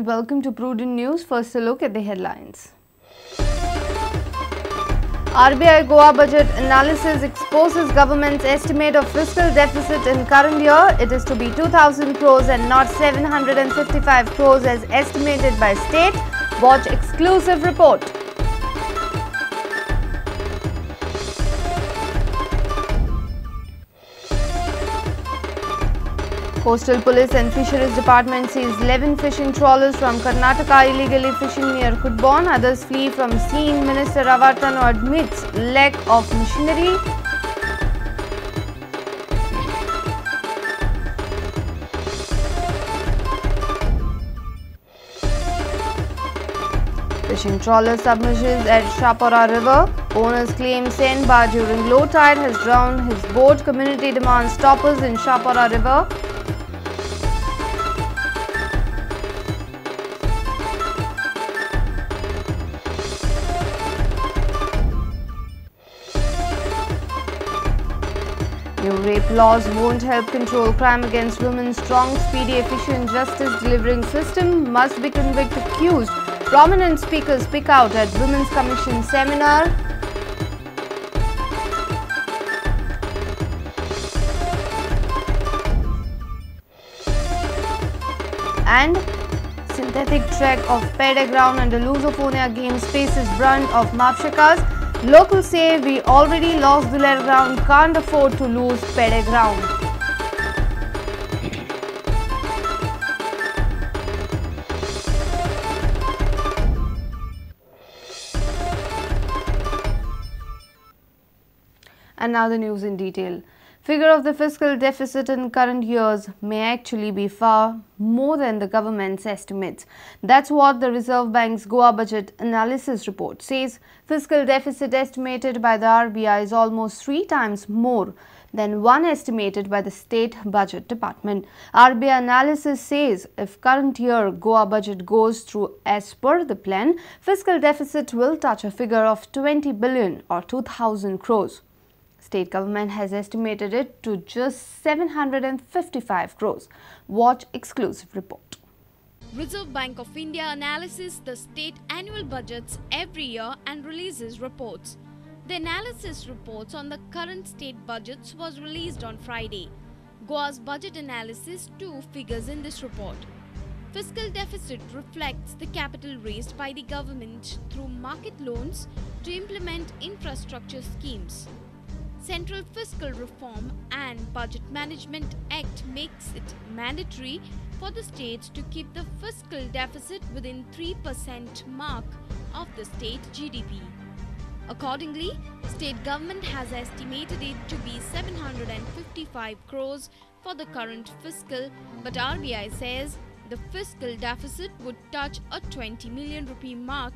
and welcome to Prudent News. First, a look at the headlines. RBI Goa budget analysis exposes government's estimate of fiscal deficit in current year. It is to be 2,000 crores and not 755 crores as estimated by state. Watch exclusive report. Coastal Police and Fisheries Department seized 11 fishing trawlers from Karnataka illegally fishing near Cutbona. Others flee from scene. Minister Avartano admits lack of machinery. Fishing trawler submerges at Chapora River. Owners claim sandbar during low tide has drowned his boat. Community demands stoppers in Chapora River. New rape laws won't help control crime against women. Strong, speedy, efficient justice delivering system must be convict accused. Prominent speakers speak out at Women's Commission seminar. And synthetic track of Pede ground under Lusophonia Games faces brunt of Mapshakas. Locals say we already lost Duler ground, can't afford to lose Pede ground. And now the news in detail. Figure of the fiscal deficit in current years may actually be far more than the government's estimates. That's what the Reserve Bank's Goa budget analysis report says. Fiscal deficit estimated by the RBI is almost 3 times more than one estimated by the state budget department. RBI analysis says if current year Goa budget goes through as per the plan, fiscal deficit will touch a figure of 20 billion or 2,000 crores. State government has estimated it to just 755 crores. Watch exclusive report. Reserve Bank of India analyses the state annual budgets every year and releases reports. The analysis reports on the current state budgets was released on Friday. Goa's budget analysis too figures in this report. Fiscal deficit reflects the capital raised by the government through market loans to implement infrastructure schemes. Central Fiscal Reform and Budget Management Act makes it mandatory for the states to keep the fiscal deficit within 3% mark of the state GDP. Accordingly, state government has estimated it to be 755 crores for the current fiscal, but RBI says the fiscal deficit would touch a 20 million rupee mark,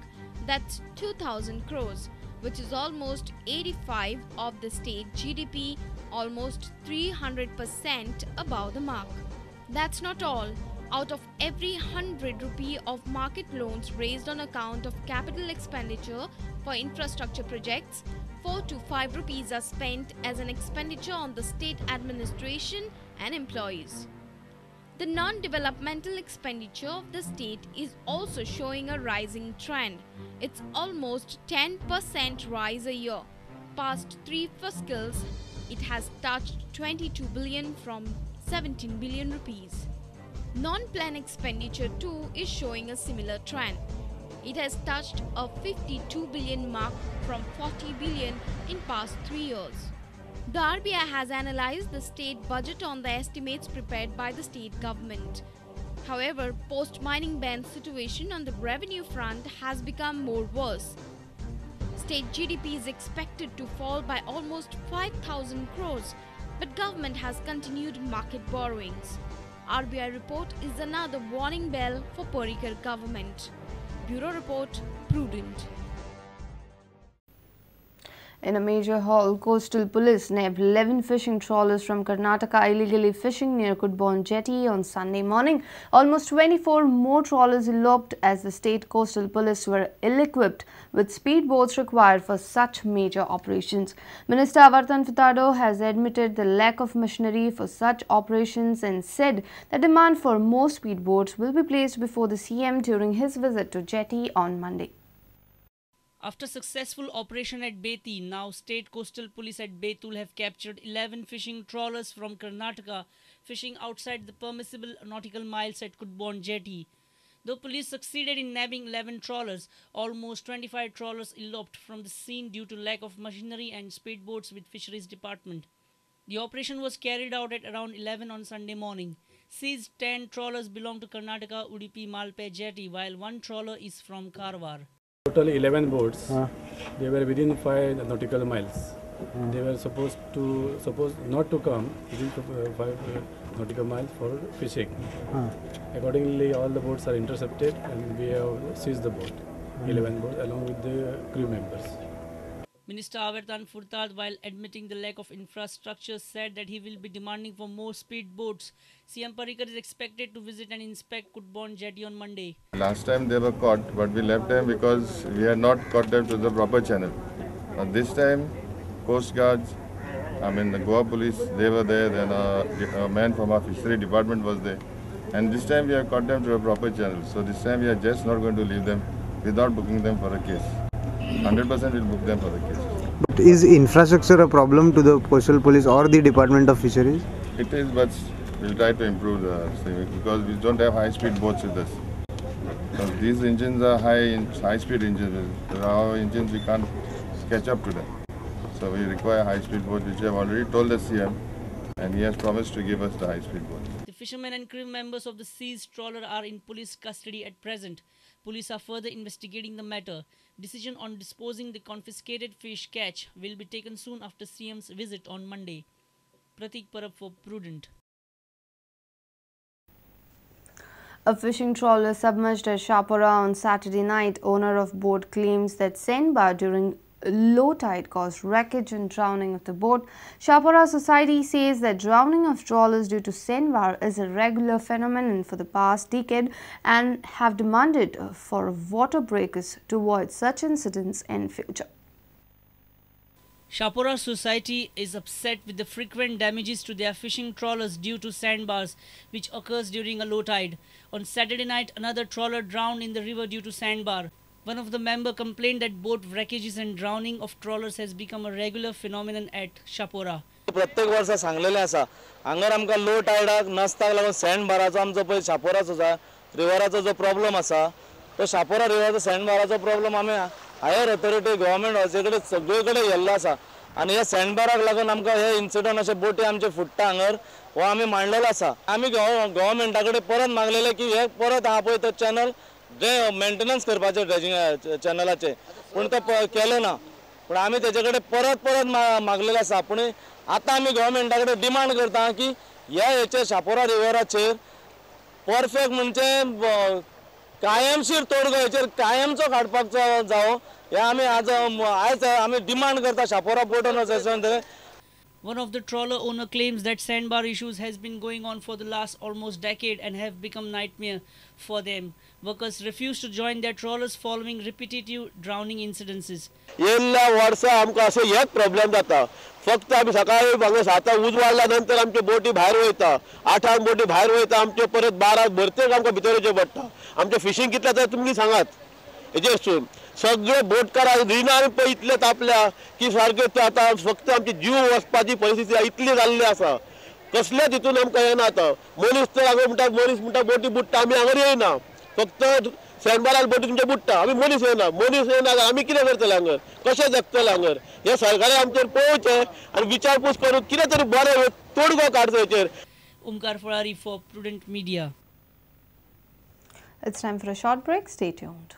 that's 2,000 crores, which is almost 85 of the state GDP, almost 300% above the mark. That's not all. Out of every 100 rupee of market loans raised on account of capital expenditure for infrastructure projects, 4 to 5 rupees are spent as an expenditure on the state administration and employees. The non-developmental expenditure of the state is also showing a rising trend. It's almost 10% rise a year. Past 3 fiscals, it has touched 22 billion from 17 billion rupees. Non-plan expenditure too is showing a similar trend. It has touched a 52 billion mark from 40 billion in past 3 years. The RBI has analysed the state budget on the estimates prepared by the state government. However, post-mining ban situation on the revenue front has become more worse. State GDP is expected to fall by almost 5,000 crores, but government has continued market borrowings. RBI report is another warning bell for Parrikar government. Bureau Report, Prudent. In a major haul, coastal police nabbed 11 fishing trawlers from Karnataka illegally fishing near Cutbona Jetty on Sunday morning. Almost 24 more trawlers eloped as the state coastal police were ill-equipped with speedboats required for such major operations. Minister Avertano Furtado has admitted the lack of machinery for such operations and said the demand for more speedboats will be placed before the CM during his visit to jetty on Monday. After successful operation at Beti, now state coastal police at Betul have captured 11 fishing trawlers from Karnataka fishing outside the permissible nautical miles at Cutbona Jetty. Though police succeeded in nabbing 11 trawlers, almost 25 trawlers eloped from the scene due to lack of machinery and speedboats with fisheries department. The operation was carried out at around 11 on Sunday morning. Seized 10 trawlers belong to Karnataka Udupi Malpe Jetty, while one trawler is from Karwar. Total 11 boats. They were within 5 nautical miles. They were supposed not to come within 5 nautical miles for fishing. Accordingly, all the boats are intercepted and we have seized the boat, 11 boats along with the crew members. Minister Avertano Furtado, while admitting the lack of infrastructure, said that he will be demanding for more speed boats. CM Parrikar is expected to visit and inspect Cutbona Jetty on Monday. Last time they were caught, but we left them because we had not caught them to the proper channel. But this time, Coast Guards, the Goa police, they were there, then a man from our fishery department was there. And this time we have caught them to a proper channel. So this time we are just not going to leave them without booking them for a case. 100% will book them for the case. But is infrastructure a problem to the coastal police or the Department of Fisheries? It is, but we'll try to improve the thing because we don't have high-speed boats with us. So these engines are high-speed engines. Our engines, we can't catch up to them. So we require high-speed boats, which we have already told the CM, and he has promised to give us the high-speed boat. The fishermen and crew members of the seized trawler are in police custody at present. Police are further investigating the matter. Decision on disposing the confiscated fish catch will be taken soon after CM's visit on Monday. Pratik Parab for Prudent. A fishing trawler submerged at Chapora on Saturday night. Owner of boat claims that sandbar during low tide caused wreckage and drowning of the boat. Chapora Society says that drowning of trawlers due to sandbar is a regular phenomenon for the past decade and have demanded for water breakers to avoid such incidents in future. Chapora Society is upset with the frequent damages to their fishing trawlers due to sandbars, which occurs during a low tide. On Saturday night, another trawler drowned in the river due to sandbar. One of the members complained that boat wreckages and drowning of trawlers has become a regular phenomenon at Chapora. प्रत्येक वर्सा सांगलेले आसा हांगर आमकां लो टायडाक नसताक लागून send बाराचो आमचो पळय शापोराचो रिवराचो जो problem आसा तो शापोरा रिवराचो सँड बाराचो प्रॉब्लम आमी हायर ऑथॉरिटी गव्हर्मेंट हाचे कडेन सगळे कडेन गेल्लो आसा आनी ह्या सँड बाराक लागून आमकां हे इन्सिडंट अशे बोटी आमचे फुट्टा हांगर हो आमी मांडलेलो आसा. आमी गव्हर्मेंटा कडेन परत मागलेले की हे परत आहा पळय तो चॅनल जे मेंटेनन्स करपाचे ड्रेजिंग चॅनलाचे पूण तो केलो ना, पूण आमी तेजे कडेन परत परत मागलेले आसा. पूण आतां आमी गव्हर्मेंटा कडेन डिमांड करता की ह्या हेचेर शापोरा रिवराचेर परफेक्ट म्हणजे कायमशीर तोडगो हेचेर कायमचो काडपाक जावो हे आमी आज आयज आमी डिमांड करता शापोरा बोट association. One of the trawler owner claims that sandbar issues has been going on for the last almost decade and have become nightmare for them. Workers refuse to join their trawlers following repetitive drowning incidences. येल्ल्या वर्सा आमकां अशें हेच problem जाता. फक्त आमी सकाळी हांगा 7 उजवाडल्या नंतर आमच्यो बोटी भायर वयता, 8 बोटी भायर वयता, आमच्यो परत 12 भरतेक आमकां भितर येवचें पडटा. आमचें फिशींग कितलें जाता तुमी सांगात. हेजेर सगळे बोटकारां रिणां आमी पळय इतले तापल्या की सारके ते आतां फक्त आमचे जीव वचपाची परिस्थिती इतली जाल्ली आसा. कसल्याच हितून आमकां येना आतां. मनीस तर हांगा म्हणटा, मनीस म्हणटा बोटी बुडटा, आमी हांगर येयना. फक्त सँडबारार बोटी तुमचे बुडटा, आमी मनीस येयना. मनीस येयना आमी कितें करतले हांगर, कशें जगतले हांगर? हे सरकारान आमचेर पळोवचें आनी विचारपूस करून कितें तरी बरें तोडगो काडचो हेचेर. Omkar Ferrari for Prudent Media. It's time for a short break. Stay tuned.